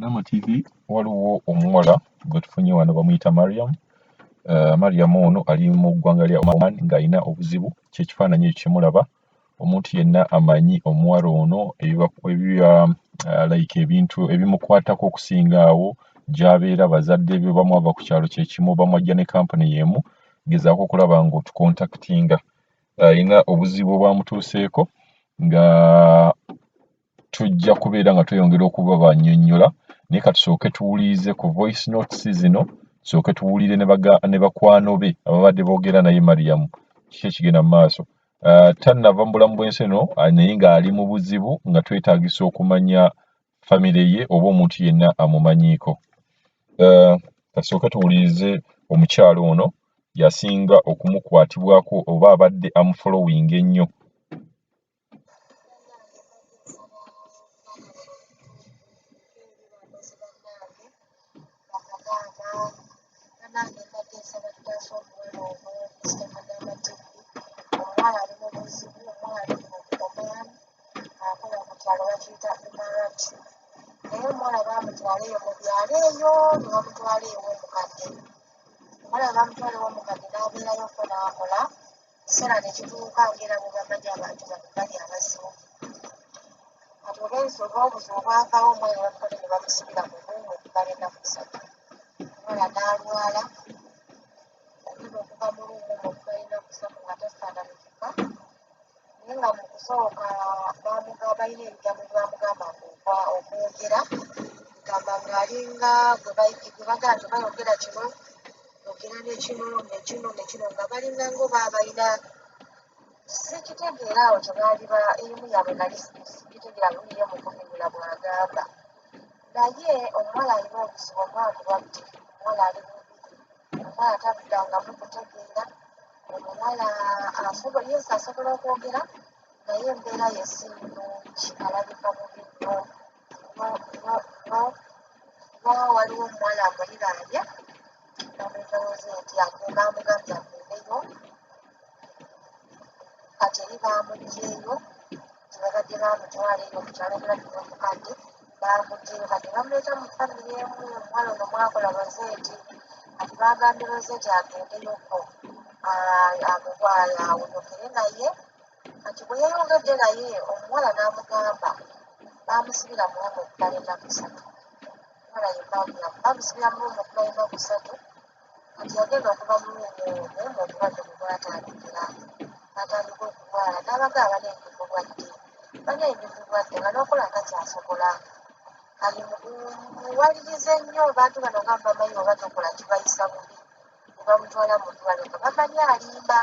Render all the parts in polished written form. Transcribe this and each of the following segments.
Kadama TV waliwo omuwala gwe tufunye wano bamuyita Mariam. Mariam ono ali mu ggwanga lya Oman ng'alina obuzibu, ky'ekifaananyi ekyo kye mulaba. Omuntu yenna amanyi omuwala ono ebiba ebiba like ebintu ebimukwatako okusinga awo gy'abeera, bazadde be bamu ava ku kyalo kye kimu, bamu ajja ne kampuni y'emu, gezaako okulaba ng'otukontakitinga. Alina obuzibu obwamutuuseeko nga tujja kubeera nga tweyongera okubabannyonnyola naye katusooke tuwulirize ku voice notes zino, tusooke tuwulire ne baga ne bakwano be ababadde boogera naye Mariam kiki ekigenda mu maaso. Tannava mu bulamu bw'ensi eno naye ng'ali mu buzibu nga twetaagisa okumanya famire ye oba omuntu yenna amumanyiiko. Kasooke tuwulirize omukyala ono y'asinga okumukwatibwako oba abadde amufolowinga ennyo. Omuwala ali mu buzibu, omuwala ali mu Oman, akola ku kyalo bakiyita Imarat. Naye omuwala baamutwala eyo mu byalo eyo ne bamutwala ew'omukadde. Omuwala bamutwala ew'omukadde n'abeerayoko n'akola, ekiseera ne kituuka ng'era bwe bamanyi abantu bano bali abazibu. Kati olw'ensonga obuzibu bwavaawo omwana ne bamukwata ne bamusibira mu rruumu okumala ennaku 3. Omuwala n'alwala, yagenda okuva mu rruumu omwo okumala ennaku 3 nga tafaananikika naye nga mu kusooka baamugamba balina ebigambo bye bamugambanga okwogera gamba ng'alinga gwe bagamba nti oba yogera kino yogera ne kino ne kino ne kino nga balinga ng'oba balina sikitegeera awo kye baali ba erimu yaabwe nali sikitegeera bulungi ye mu kunnyonnyola bw'agamba. Naye omuwala alina obuzibu, omuwala mulwadde, omuwala ali bubi, omuwala taddangamu kutegeera, omuwala asobola yes asobola okwogera naye embeera ye si nnungi, alabika bubi nnyo nnyo nnyo nnyo. Kuba waliwo omuwala amuliraanye bamuyita Rosette bamugambye agendeyo kati eri baamuggyeeyo gye babadde baamutwala eyo mu kyalo omulabika omukadde baamuggyeeyo kati ne bamuleeta mu famire emu omuwala ono mw'akola Rosette kati baagambye Rosette agendeyoko ayogere naye kati bwe yayogedde naye omuwala n'amugamba baamusibira mu rruumu okumala ennaku 3. Omuwala ye Mariam baamusibira mu rruumu okumala ennaku 3 kati yagenda okuva mu rruumu omwo obulwadde mwe bwatandikira n'atandika okulwala n'abagamba bannange ndi mulwadde, bannange ndi mulwadde nga n'okola takyasobola. Kati muwalirize nnyo abantu bano nga mubamanyi oba tokola kibayisa bubi ne bamutwala mu ddwaliro nga bamanyi alimba.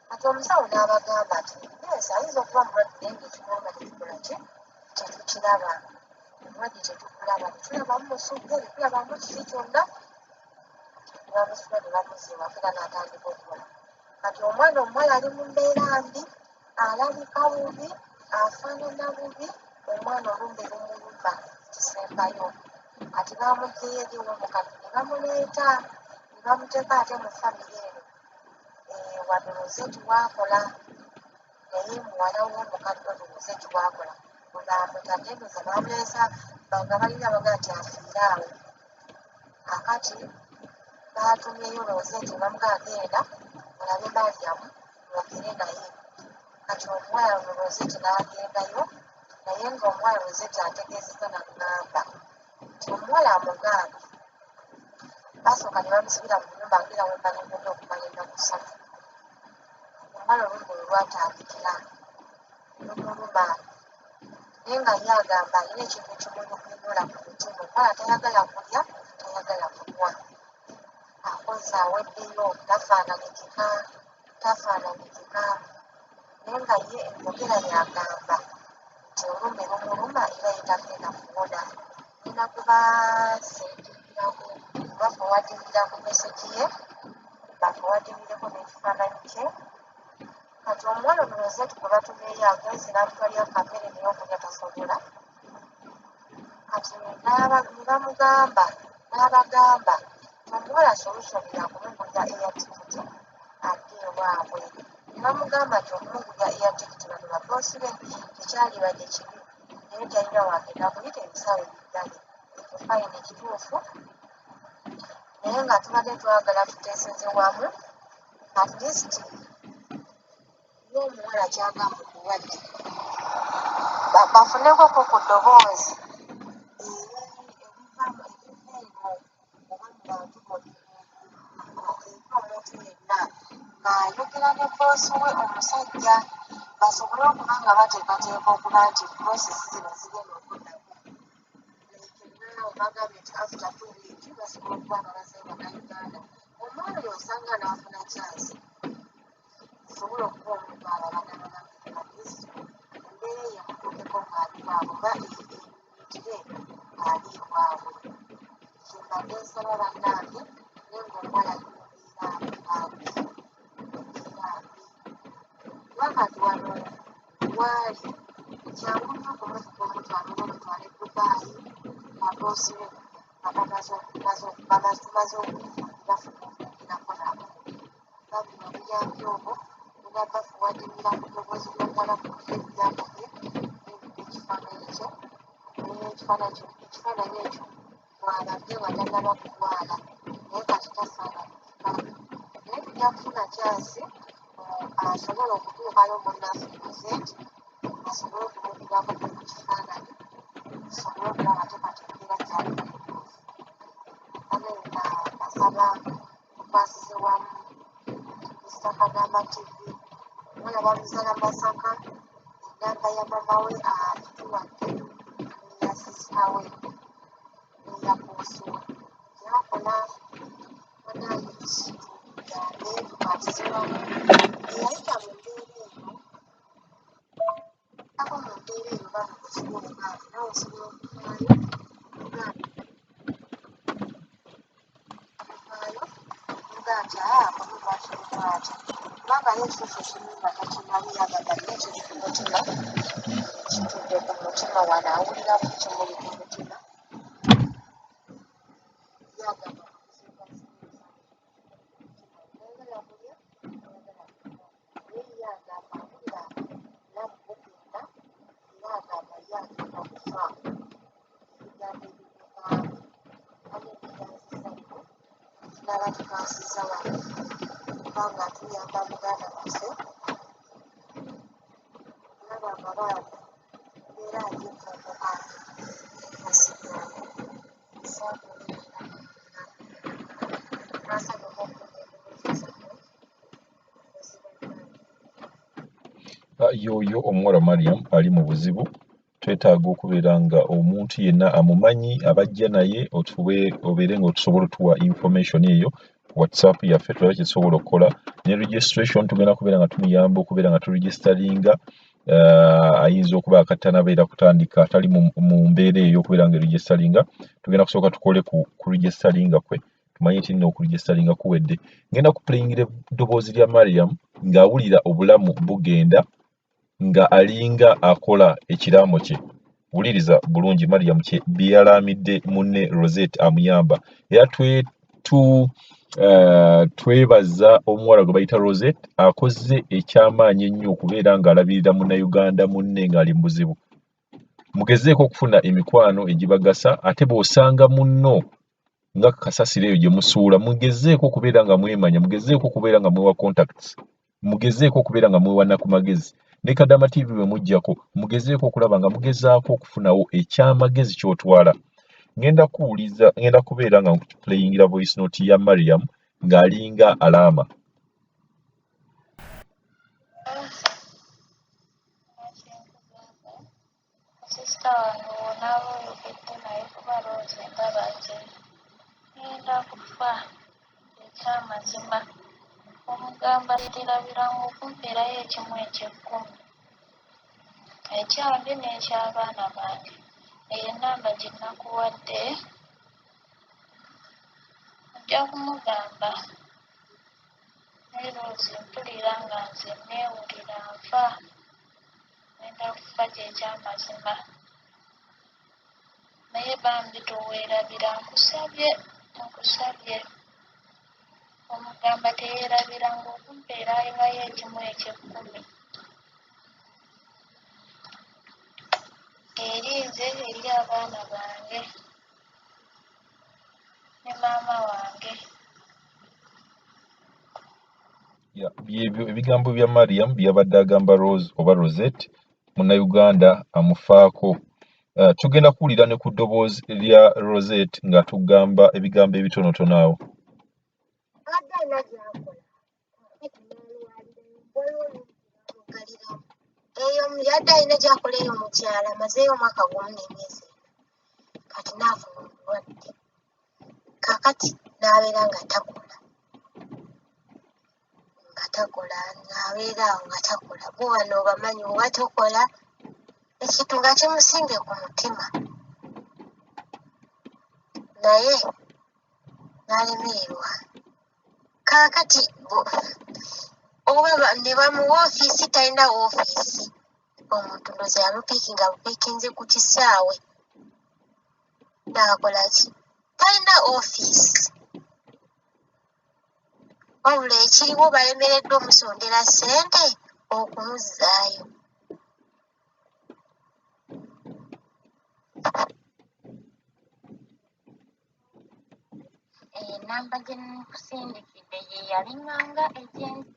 Kati omusawo n'abagamba nti yes ayinza okuba mulwadde naye ng'ekimuluma tekikola ki tetukiraba, obulwadde tetukulaba, tetulabamu musujja, tetulabamu kiki kyonna. Ne bamusitula ne bamuzza ewaka era n'atandika okukola. Kati omwana omuwala ali mu mbeera mbi, alabika bubi, afaanana bubi, omwana olumbe lumuluma kisembayo. Kati baamuggyeyo eri ew'omukadde ne bamuleeta ne bamuteeka ate mu famire eno wano Rosette w'akola naye muwala w'omukadde ono Rosette w'akola bwe baamutadde ndowooza baamuleesa nga balinga abagamba nti afiire awo. Kaakati baatumyeyo Rosette ne bamugamba genda olabe Mariam mwogere naye. Kati omuwala ono Rosette n'agendayo naye ng'omuwala Rosette ategeezezza n'aŋŋamba nti omuwala amugambye baasooka ne bamusibira mu nnyumba ng'era bwe mbannyonnyodde okumala ennaku 3. Omuwala olumbe we lwatandikira lumuluma naye nga ye agamba alina ekintu ekimunyukunyula ku mutima. Omuwala tayagala kulya, tayagala kunywa, akoze aweddeyo, tafaananikika, tafaananikika naye nga ye enjogera y'agamba nti olumbe lumuluma era ye tagenda kuwona. Ngenda kubasendingirako kubafowadingira ku mesegi ye, bafowadingireko n'ekifaananyi kye. Kati omuwala ono Rosette gwe batumyeyo agenze n'amutwalira kamere naye okulya tasobola. Kati ne bamugamba n'abagamba nti omuwala solution ya kumugulira air ticket adde ewaabwe. Ne bamugamba nti okumugulira air ticket bano baboosi be tekyalibadde kibi naye talina w'agenda kuyita ebisaawe biggale. Fine, kituufu, naye nga tubadde twagala tuteeseze wamu, at least ye omuwala kyagamba obulwadde bafunekoko ku ddoboozi eriva eriva eno oba mu bantu bonna, eri omuntu yenna ng'ayogera ne bboosi we omusajja, basobole okuba nga bateekateeka okuba nti process zino zigenda okuddako. Like now bagambye nti after 2 week basobola okuba nga bazeeyo Bannayuganda. Omwana oyo osanga n'afuna chance asobola okuba omuntu alaba n'abagamba at least embeera eyo emutuukeko ng'ali waabwe oba emuyitire ng'ali ewaabwe. Kyembadde nsaba bannange, naye ng'omuwala ali mu mbeera mbi, bambi, embeera mbi, kuba kati wano waali kyangu nnyo okumuvuga omutwala oba omutwala e Dubai nga boosi we nga bamaze tumaze okubafuna okwogerako nabo. Bambi obuyambi obwo ngenda bafuwadingira ku ddoboozi ly'omuwala, muwulire ebigambo bye n'ekifaananyi kye, n'ekifaananyi ekyo bw'abadde nga tannaba kulwala, naye kati tasaana naye tujja kufuna chance asobola okutuukayo munnaffe Rosette asobole okumukubako ku kifaananyi, tusobole okulaba ate kati embeera gy'alimu entuufu. Bannange, mbasaba tukwasize wamu Mr Kadama TV. Omwana bamuzaala Masaka, enamba ya mama we agituwadde, n'eya sister we, n'eya bboosi we gyakola. Bannange, tuyambe tukwatize wamu eyayita mu mbeera eno ako mu mbeera eyo oba mu buzibu obwo, bambi naawe osobola okuvaayo okuvaayo nogaa nti aa kumi bwati ne bwati, kubanga ye ekituufu ekimuluma takimanyi. Yagamba nina ekiri ku mutima, kitudde ku mutima wano, awulira bubi, kimuli ku mutima. Ye agamba obuzibu bw'asinga tayagala kulya, tayagala kunywa, naye ye agamba awulira obulamu bugenda, era agamba ye agenda kufa, ebigambo ebimuvaamu. Bannange, nnyo tunaaba tukwasiza wamu kubanga tuyamba muganda waffe okulaba nga bambi embeera agivvuunuka nga si byangu. Saakuwulira yonna twasanyuka okuwulira eddoboozi zammwe mpozi bannange. Yoyo omuwala Mariam ali mu buzibu. Twetaaga okubeera nga omuntu yenna amumanyi abajja naye otube obeere nga otusobola otuwa information eyo ku WhatsApp yaffe, tulabe kye tusobola okukola. Ne registration tugenda kubeera nga tumuyamba okubeera nga turegisteringa. Ayinza okuba akatanabeera kutandika tali mu mbeera eyo okubeera nga registeringa. Tugenda kusooka tukole ku registeringa kwe tumanye nti nno okuregisteringa kuwedde. Ngenda kuplayingira eddoboozi lya Mariam ng'awulira obulamu bugenda, nga alinga akola ekiraamo kye. Wuliriza bulungi Mariam kye bye yalaamidde munne Rosette amuyamba. Era twebaza omuwala gwe bayita Rosette akoze ekyamaanyi ennyo okubeera ng'alabirira Munnayuganda munne ng'ali mu buzibu. Mugezeeko okufuna emikwano egibagasa, ate bw'osanga munno nga kasasiro eyo gye musuula, mugezeeko okubeera nga mwemanya, mugezeeko okubeera nga mwewa contacts, mugezeeko okubeera nga mwewana ku magezi. Ne Kadama TV bwe mujjako, mugezeeko okulaba nga mugezaako okufunawo ekyamagezi ky'otwala. Ngenda kuwuliza, ngenda kubeera nga nkuplayingira voice note ya Mariam ng'alinga alaama. Kyenkugamba, sister wange, bw'onaaba oyogedde naye, kuba Rose ndaba nze ngenda kufa, ekyamazima. Omugamba terabiranga okumpeerayo ekimu ekyekkumi ekyange n'eky'abaana bange. Eyo enamba gye nakuwadde ojja kumugamba. Naye Rose, mpulira nga nze neewulira nfa, ngenda kufa, kyekyamazima. Naye bambi toweerabira, nkusabye, nkusabye. Omugamba teyeerabiranga okumpeerangayo ekimu ekyekkumi eri nze, eri abaana bange. Ya, byebyo ebigambo bya Mariam byabadde agamba Rose oba Rosette, Munnayuganda amufaako. Tugenda kuwulira ne ku ddoboozi lya Rosette ng'atugamba ebigambo ebitonotono awo. Abadde alina gy'akola, kaakati n'alwalirayo, waliwo room gye bamuggaliramu. Eyo yadde alina gy'akola eyo mu kyalo, amazeeyo omwaka gumu n'emyezi ena, kati n'afuna obulwadde. Kaakati n'abeera nga takola, nga takola, ng'abeera awo nga takola. Bo bano obamanyi bw'oba tokola, ekintu nga kimusimbye ku mutima naye n'alemererwa. Kaakati oba ne bamuwa ofiisi, talina woofiisi. Omuntu ndowooza yamupiikinga bupiikinzi ku kisaawe n'akola ki? Talina ofiisi. Wabula ekiriwo balemereddwa omusondera ssente okumuzzaayo. Eyo ennamba gye nkusindikidde ye yalinganga agenti.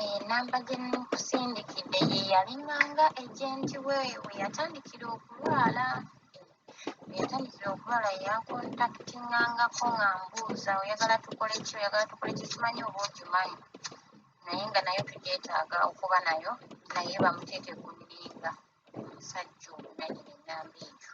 Eyo ennamba gye nkusindikidde ye yalinganga agenti we we yatandikira okulwala. We yatandikira okulwala yankontakitingangako ng'ambuuza oyagala tukole ki, oyagala tukole ki, simanyi oba ogimanyi naye nga nayo tugyetaaga okuba nayo naye bamuteeke ku nninga omusajja oyo nannyini ennamba eyo.